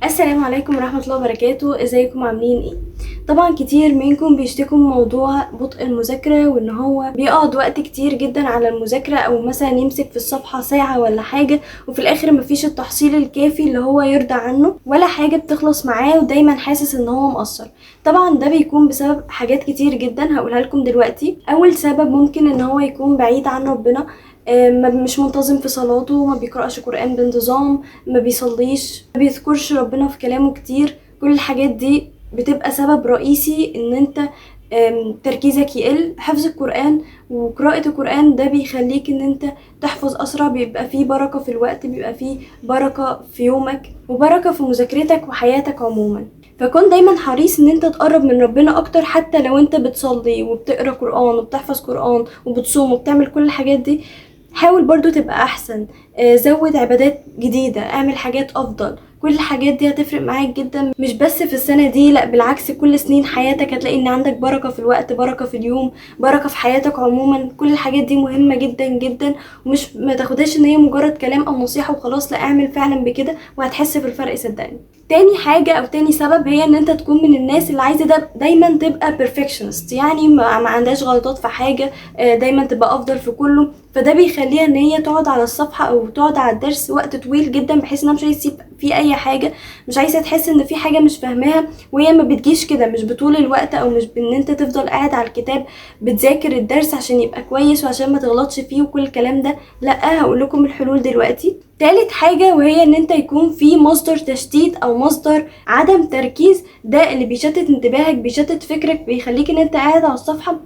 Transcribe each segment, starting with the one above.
السلام عليكم ورحمة الله وبركاته. ازيكم عاملين ايه؟ طبعا كتير منكم بيشتكوا من موضوع بطء المذاكرة، وان هو بيقعد وقت كتير جدا على المذاكرة، او مثلا يمسك في الصفحة ساعة ولا حاجة، وفي الاخر مفيش التحصيل الكافي اللي هو يرضى عنه ولا حاجة بتخلص معاه، ودايما حاسس ان هو مقصر. طبعا ده بيكون بسبب حاجات كتير جدا هقولها لكم دلوقتي. اول سبب ممكن ان هو يكون بعيد عن ربنا، مش منتظم في صلاته، ما بيقرأش قرآن بانتظام، ما بيصليش، ما بيذكرش ربنا في كلامه كتير. كل الحاجات دي بتبقى سبب رئيسي ان انت تركيزك يقل. حفظ القرآن وقراءة القرآن ده بيخليك ان انت تحفظ اسرع، بيبقى فيه بركة في الوقت، بيبقى فيه بركة في يومك وبركة في مذاكرتك وحياتك عموما. فكن دايما حريص ان انت تقرب من ربنا اكتر، حتى لو انت بتصلي وبتقرا قرآن وبتحفظ قرآن وبتصوم وبتعمل كل الحاجات دي، حاول برضو تبقى احسن. زود عبادات جديدة، اعمل حاجات افضل. كل الحاجات دي هتفرق معاك جدا، مش بس في السنة دي، لا بالعكس كل سنين حياتك هتلاقي ان عندك بركة في الوقت، بركة في اليوم، بركة في حياتك عموما. كل الحاجات دي مهمة جدا جدا، ومش ما تاخدهاش ان هي مجرد كلام او نصيحة وخلاص، لا اعمل فعلا بكده وهتحس بالفرق صدقني. تاني حاجة او تاني سبب هي ان انت تكون من الناس اللي عايزة دايما تبقى perfectionist، يعني ما عندهاش غلطات في حاجة، دايما تبقى افضل في كله. فده بيخليها ان هي تقعد على الصفحة او تقعد على الدرس وقت طويل جدا، بحيث انها مش عايزة تسيب فيه اي حاجة، مش عايزة تحس ان في حاجة مش فاهماها. وهي ما بتجيش كده، مش بطول الوقت او مش بان انت تفضل قاعد على الكتاب بتذاكر الدرس عشان يبقى كويس وعشان ما تغلطش فيه وكل الكلام ده، لا هقول لكم الحلول دلوقتي. تالت حاجة وهي ان انت يكون في مصدر تشتيت او مصدر عدم تركيز، ده اللي بيشتت انتباهك، بيشتت فكرك، بيخليك ان انت قاعد على الصفحة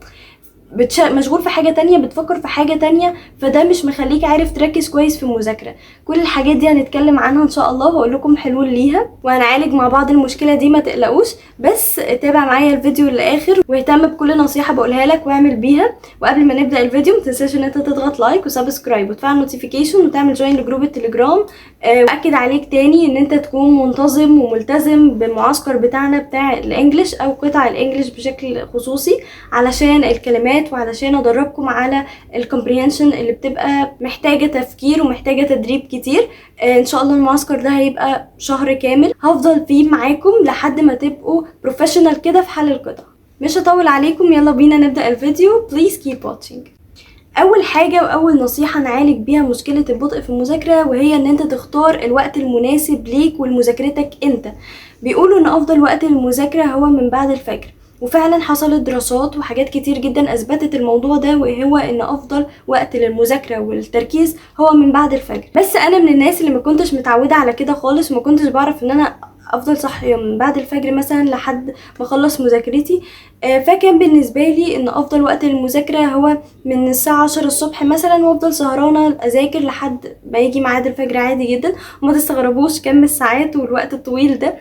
مشغول في حاجة تانية، بتفكر في حاجة تانية، فده مش مخليك عارف تركز كويس في المذاكرة. كل الحاجات دي هنتكلم عنها ان شاء الله، وهقول لكم حلول ليها وهنعالج مع بعض المشكلة دي، ما تقلقوش. بس تابع معايا الفيديو للاخر واهتم بكل نصيحة بقولها لك واعمل بيها. وقبل ما نبدأ الفيديو ما تنساش ان انت تضغط like و subscribe وتفعل notification وتعمل join ل group التليجرام. واكد عليك تاني ان انت تكون منتظم وملتزم بالمعسكر بتاعنا بتاع ال English او قطع ال English بشكل خصوصي، علشان الكلمات وعلشان ادربكم على ال comprehension اللي بتبقى محتاجة تفكير ومحتاجة تدريب كتير. ان شاء الله المعسكر ده هيبقى شهر كامل هفضل فيه معاكم لحد ما تبقوا professional كده في حل القطع. مش هطول عليكم، يلا بينا نبدأ الفيديو. please keep watching. اول حاجة واول نصيحة نعالج بيها مشكلة البطء في المذاكرة، وهي ان انت تختار الوقت المناسب ليك ولمذاكرتك انت. بيقولوا ان افضل وقت للمذاكرة هو من بعد الفجر، وفعلا حصلت دراسات وحاجات كتير جدا اثبتت الموضوع ده، وهو ان افضل وقت للمذاكره والتركيز هو من بعد الفجر. بس انا من الناس اللي ما كنتش متعوده على كده خالص، وما كنتش بعرف ان انا افضل صاحيه من بعد الفجر مثلا لحد ما اخلص مذاكرتي. فكان بالنسبه لي ان افضل وقت للمذاكره هو من الساعه 10 الصبح مثلا، وافضل سهرانه اذاكر لحد ما يجي ميعاد الفجر عادي جدا. وما تستغربوش كم الساعات والوقت الطويل ده،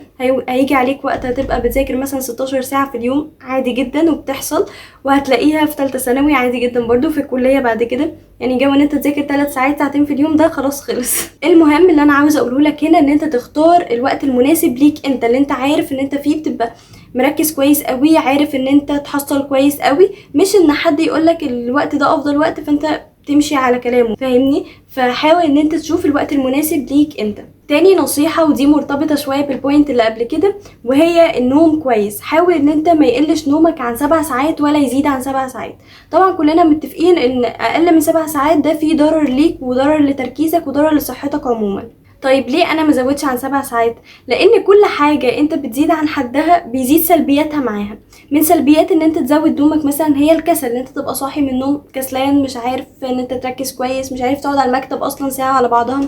هيجي عليك وقت هتبقى بتذاكر مثلا 16 ساعه في اليوم عادي جدا، وبتحصل، وهتلاقيها في ثالثه ثانوي عادي جدا برضو، في الكليه بعد كده. جو ان انت تذاكر 3 ساعات ساعتين في اليوم ده خلاص خلص. المهم اللي انا عاوزه اقوله لك هنا ان انت تختار الوقت المناسب ليك انت، اللي انت عارف ان انت فيه بتبقى مركز كويس قوي، عارف ان انت تحصل كويس قوي، مش ان حد يقولك الوقت ده افضل وقت فانت تمشي على كلامه، فاهمني؟ فحاول ان انت تشوف الوقت المناسب ليك انت. تاني نصيحة، ودي مرتبطة شوية بال point اللي قبل كده، وهي النوم كويس. حاول ان انت ما يقلش نومك عن 7 ساعات ولا يزيد عن 7 ساعات. طبعا كلنا متفقين ان اقل من 7 ساعات ده فيه ضرر ليك وضرر لتركيزك وضرر لصحتك عموما. طيب ليه انا ما زودش عن 7 ساعات؟ لان كل حاجة انت بتزيد عن حدها بيزيد سلبياتها معاها. من سلبيات ان انت تزود نومك مثلا هي الكسل، ان انت تبقى صاحي من النوم كسلان، مش عارف ان انت تركز كويس، مش عارف تقعد على المكتب اصلا ساعة على بعضها.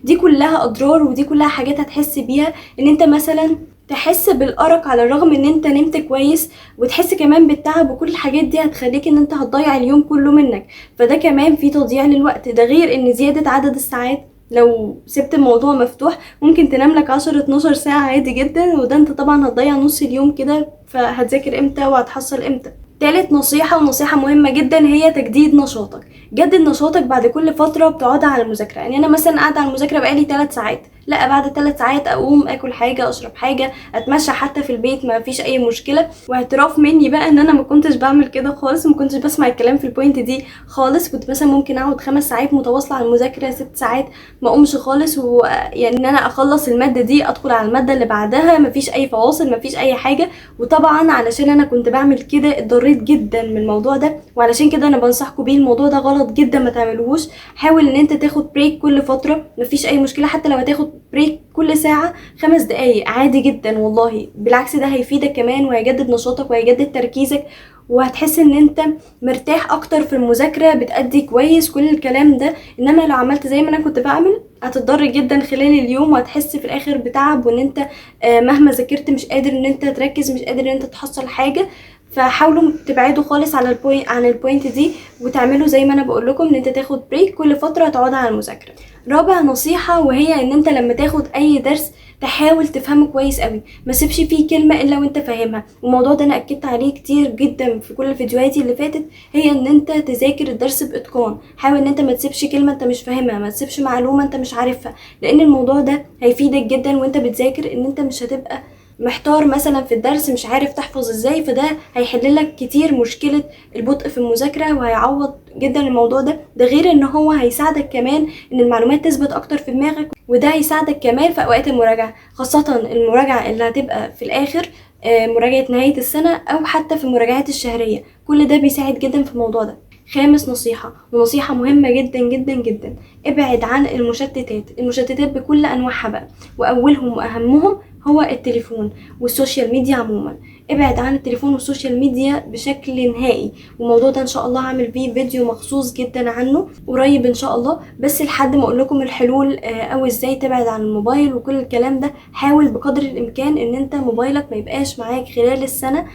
دي كلها اضرار، ودي كلها حاجات هتحس بيها ان انت مثلا تحس بالارق على الرغم ان انت نمت كويس، وتحس كمان بالتعب، وكل الحاجات دي هتخليك ان انت هتضيع اليوم كله منك، فده كمان في تضييع للوقت. ده غير ان زيادة عدد الساعات لو سبت الموضوع مفتوح ممكن تنام لك 10 12 ساعة عادي جدا، وده انت طبعا هتضيع نص اليوم كده، فهتذاكر امتى وهتحصل امتى؟ تالت نصيحة ونصيحة مهمة جدا هي تجديد نشاطك. جدد نشاطك بعد كل فترة بتقعدها على المذاكرة. انا مثلا قاعدة على المذاكرة بقالي 3 ساعات، لا، بعد 3 ساعات اقوم اكل حاجة، اشرب حاجة، اتمشى حتى في البيت، ما فيش اي مشكلة. واعتراف مني بقى ان انا ما كنتش بعمل كده خالص، ما كنتش بسمع الكلام في ال point دي خالص. كنت مثلا ممكن اقعد 5 ساعات متواصلة على المذاكرة، 6 ساعات ما اقومش خالص، ويعني ان انا اخلص المادة دي ادخل على المادة اللي بعدها، ما فيش اي فواصل، ما فيش اي حاجة. وطبعا علشان انا كنت بعمل كده اتضريت جدا من الموضوع ده، وعلشان كده انا بنصحكم بيه. الموضوع ده غلط جدا، ما تعملوهوش. حاول ان انت تاخد break كل فترة، مفيش اي مشكلة، حتى لو هتاخد break كل ساعة 5 دقايق عادي جدا والله، بالعكس ده هيفيدك كمان وهيجدد نشاطك وهيجدد تركيزك، وهتحس ان انت مرتاح اكتر في المذاكرة، بتأدي كويس كل الكلام ده. انما لو عملت زي ما انا كنت بعمل هتتضر جدا خلال اليوم، وهتحس في الاخر بتعب، وان انت مهما ذاكرت مش قادر ان انت تركز، مش قادر ان انت تحصل حاجة. فحاولوا تبعدوا خالص على ال point، عن ال point دي، وتعملوا زي ما انا بقول لكم ان انت تاخد break كل فترة تقعد على المذاكرة. رابع نصيحة، وهي ان انت لما تاخد اي درس تحاول تفهمه كويس قوي، ما تسيبش فيه كلمة الا وانت فاهمها. والموضوع ده انا اكدت عليه كتير جدا في كل فيديوهاتي اللي فاتت، هي ان انت تذاكر الدرس باتقان. حاول ان انت ما تسيبش كلمة انت مش فاهمها، ما تسيبش معلومة انت مش عارفها، لان الموضوع ده هيفيدك جدا وانت بتذاكر، ان انت مش هتبقى محتار مثلا في الدرس، مش عارف تحفظ ازاي، فده هيحل لك كتير مشكلة البطء في المذاكرة وهيعوض جدا الموضوع ده. ده غير ان هو هيساعدك كمان ان المعلومات تثبت اكتر في دماغك، وده هيساعدك كمان في اوقات المراجعة، خاصة المراجعة اللي هتبقى في الاخر، مراجعة نهاية السنة او حتى في المراجعات الشهرية. كل ده بيساعد جدا في الموضوع ده. خامس نصيحة، ونصيحة مهمة جدا جدا جدا، ابعد عن المشتتات. المشتتات بكل انواعها بقى، واولهم واهمهم هو التليفون وال social media عموما. ابعد عن التليفون وال social media بشكل نهائي، والموضوع ده ان شاء الله هعمل فيه فيديو مخصوص جدا عنه قريب ان شاء الله. بس لحد ما اقول لكم الحلول، او ازاي تبعد عن الموبايل وكل الكلام ده، حاول بقدر الامكان ان انت موبايلك ما يبقاش معاك خلال السنة،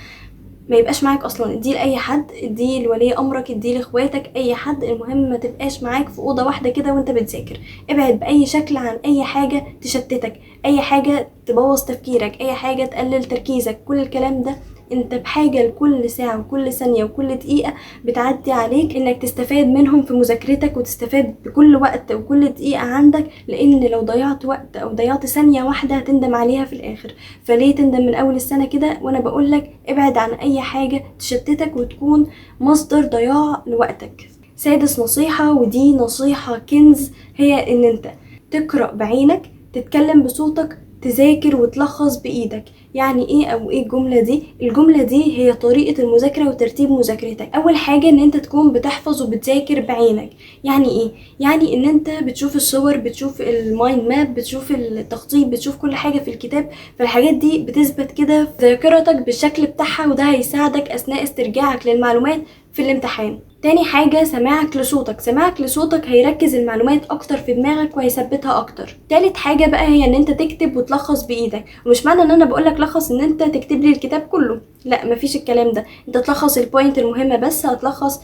ما يبقاش معاك اصلا. اديه لاي حد، اديه لولي امرك، اديه لاخواتك، اي حد، المهم ما تبقاش معاك في اوضة واحدة كده وانت بتذاكر. ابعد باي شكل عن اي حاجة تشتتك، اي حاجة تبوظ تفكيرك، اي حاجة تقلل تركيزك، كل الكلام ده انت بحاجة لكل ساعة وكل ثانية وكل دقيقة بتعدي عليك انك تستفاد منهم في مذاكرتك، وتستفاد بكل وقت وكل دقيقة عندك، لان لو ضيعت وقت او ضيعت ثانية واحدة هتندم عليها في الاخر. فليه تندم من اول السنة كده؟ وانا بقولك ابعد عن اي حاجة تشتتك وتكون مصدر ضياع لوقتك. سادس نصيحة، ودي نصيحة كنز، هي ان انت تقرأ بعينك، تتكلم بصوتك، تذاكر وتلخص بإيدك. يعني ايه او ايه الجملة دي؟ الجملة دي هي طريقة المذاكرة وترتيب مذاكرتك. اول حاجة ان انت تكون بتحفظ وبتذاكر بعينك. يعني ايه؟ يعني ان انت بتشوف الصور، بتشوف ال mind map، بتشوف التخطيط، بتشوف كل حاجة في الكتاب، فالحاجات دي بتثبت كده في ذاكرتك بالشكل بتاعها، وده هيساعدك اثناء استرجاعك للمعلومات في الامتحان. تاني حاجة سماعك لصوتك. سماعك لصوتك هيركز المعلومات اكتر في دماغك وهيثبتها اكتر. تالت حاجة بقى هي ان انت تكتب وتلخص بايدك. ومش معنى ان انا بقولك لخص ان انت تكتب لي الكتاب كله، لا مفيش الكلام ده. انت تلخص ال point المهمة بس، هتلخص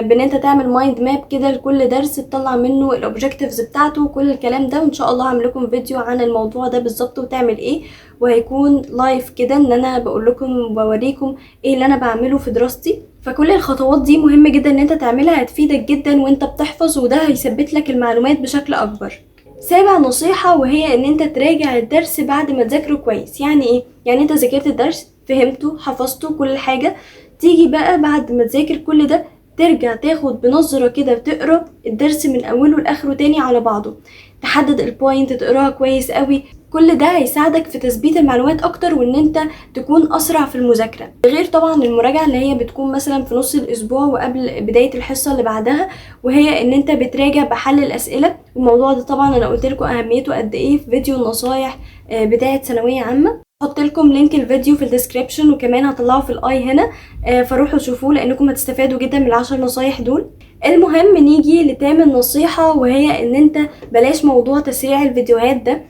بان انت تعمل mind map كده لكل درس تطلع منه ال objectives بتاعته وكل الكلام ده. وان شاء الله هعمل لكم فيديو عن الموضوع ده بالظبط وتعمل ايه، وهيكون live كده ان انا بقول لكم وبوريكم ايه اللي انا بعمله في دراستي. فكل الخطوات دي مهمة جدا ان انت تعملها، هتفيدك جدا وانت بتحفظ، وده هيثبت لك المعلومات بشكل اكبر. سابع نصيحة، وهي ان انت تراجع الدرس بعد ما تذاكره كويس. يعني ايه؟ يعني انت ذاكرت الدرس، فهمته، حفظته، كل حاجة، تيجي بقى بعد ما تذاكر كل ده ترجع تاخد بنظرة كده، بتقرا الدرس من اوله لاخره تاني على بعضه، تحدد ال point، تقراها كويس قوي. كل ده هيساعدك في تثبيت المعلومات اكتر وان انت تكون اسرع في المذاكرة. غير طبعا المراجعة اللي هي بتكون مثلا في نص الاسبوع وقبل بداية الحصة اللي بعدها، وهي ان انت بتراجع بحل الاسئلة. والموضوع ده طبعا انا قلت لكم اهميته قد ايه في فيديو النصايح بتاعه ثانوية عامة. هحط لكم link الفيديو في ال description، وكمان هطلعه في ال i هنا، فروحوا شوفوه لانكم هتستفادوا جدا من ال10 نصايح دول. المهم نيجي لتامن نصيحة، وهي ان انت بلاش موضوع تسريع الفيديوهات ده.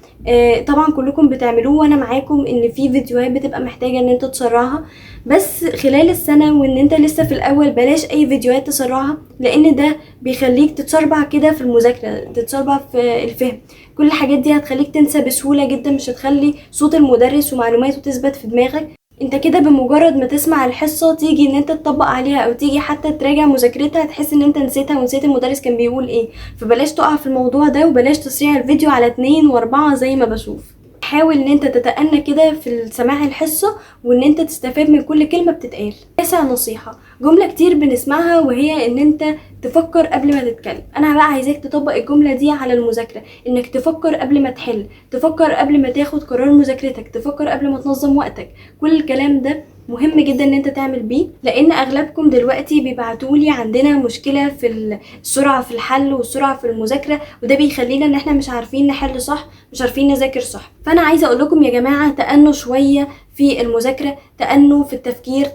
طبعا كلكم بتعملوه وانا معاكم ان في فيديوهات بتبقى محتاجة ان انت تسرعها، بس خلال السنة وان انت لسه في الاول بلاش اي فيديوهات تسرعها، لان ده بيخليك تتسربع كده في المذاكرة، تتسربع في الفهم. كل الحاجات دي هتخليك تنسى بسهولة جدا، مش هتخلي صوت المدرس ومعلوماته تثبت في دماغك. انت كده بمجرد ما تسمع الحصة تيجي ان انت تطبق عليها او تيجي حتى تراجع مذاكرتها، تحس ان انت نسيتها ونسيت المدرس كان بيقول ايه. فبلاش تقع في الموضوع ده، وبلاش تسريع الفيديو على 2 و4 زي ما بشوف. حاول ان انت تتأنى كده في سماع الحصة، وان انت تستفاد من كل كلمة بتتقال. تاسع نصيحة، جملة كتير بنسمعها وهي ان انت تفكر قبل ما تتكلم. انا بقى عايزاك تطبق الجملة دي على المذاكرة، انك تفكر قبل ما تحل، تفكر قبل ما تاخد قرار مذاكرتك، تفكر قبل ما تنظم وقتك. كل الكلام ده مهم جدا ان انت تعمل بيه، لان اغلبكم دلوقتي بيبعتولي عندنا مشكلة في السرعة في الحل والسرعة في المذاكرة، وده بيخلينا ان احنا مش عارفين نحل صح، مش عارفين نذاكر صح. فانا عايزة اقول لكم يا جماعة، تأنوا شوية في المذاكرة، تأنوا في التفكير،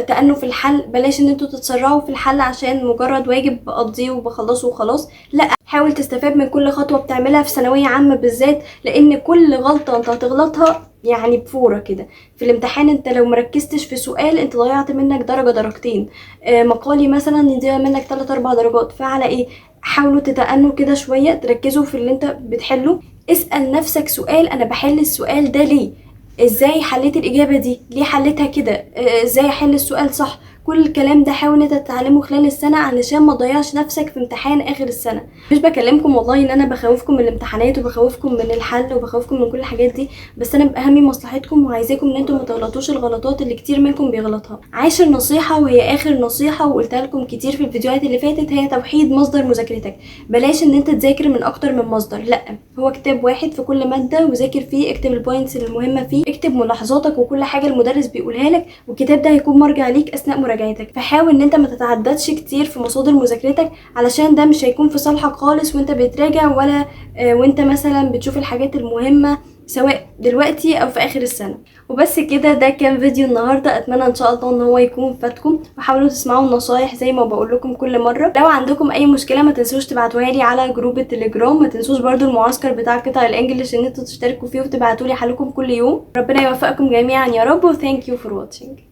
تأنوا في الحل. بلاش ان انتوا تتسرعوا في الحل عشان مجرد واجب بقضيه وبخلصه وخلاص. لا، حاول تستفاد من كل خطوة بتعملها في ثانوية عامة بالذات، لان كل غلطة انت هتغلطها بفورة كده في الامتحان. انت لو مركزتش في سؤال انت ضيعت منك درجة درجتين، مقالي مثلا يضيع منك 3-4 درجات. فعلى ايه؟ حاولوا تتأنوا كده شوية، تركزوا في اللي انت بتحله. اسأل نفسك سؤال، انا بحل السؤال ده ليه؟ ازاي حليت الاجابة دي؟ ليه حليتها كده؟ ازاي احل السؤال صح؟ كل الكلام ده حاول ان انت تتعلمه خلال السنة علشان ما تضيعش نفسك في امتحان اخر السنة. مش بكلمكم والله ان انا بخوفكم من الامتحانات وبخوفكم من الحل وبخوفكم من كل الحاجات دي، بس انا بأهمي مصلحتكم وعايزاكم ان انتم ما تغلطوش الغلطات اللي كتير منكم بيغلطها. عاشر نصيحة وهي اخر نصيحة وقلتها لكم كتير في الفيديوهات اللي فاتت، هي توحيد مصدر مذاكرتك. بلاش ان انت تذاكر من اكتر من مصدر، لا، هو كتاب واحد في كل مادة وذاكر فيه، اكتب ال points المهمة فيه، اكتب ملاحظاتك وكل حاجة المدرس بيقولها لك، والكتاب ده هيكون مرجع ليك اثناء مراجعتك. فحاول ان انت ما تتعددش كتير في مصادر مذاكرتك علشان ده مش هيكون في صالحك خالص وانت بتراجع ولا وانت مثلا بتشوف الحاجات المهمة سواء دلوقتي او في اخر السنة. وبس كده، ده كان فيديو النهاردة. اتمنى ان شاء الله ان هو يكون فادكم، وحاولوا تسمعوا النصايح زي ما بقول لكم كل مرة. لو عندكم اي مشكلة ما تنسوش تبعتوها لي على group التليجرام، ما تنسوش برضو المعسكر بتاع قطع ال English ان انتوا تشتركوا فيه وتبعتوا لي حلكم كل يوم. ربنا يوفقكم جميعا يا رب، و thank you for watching.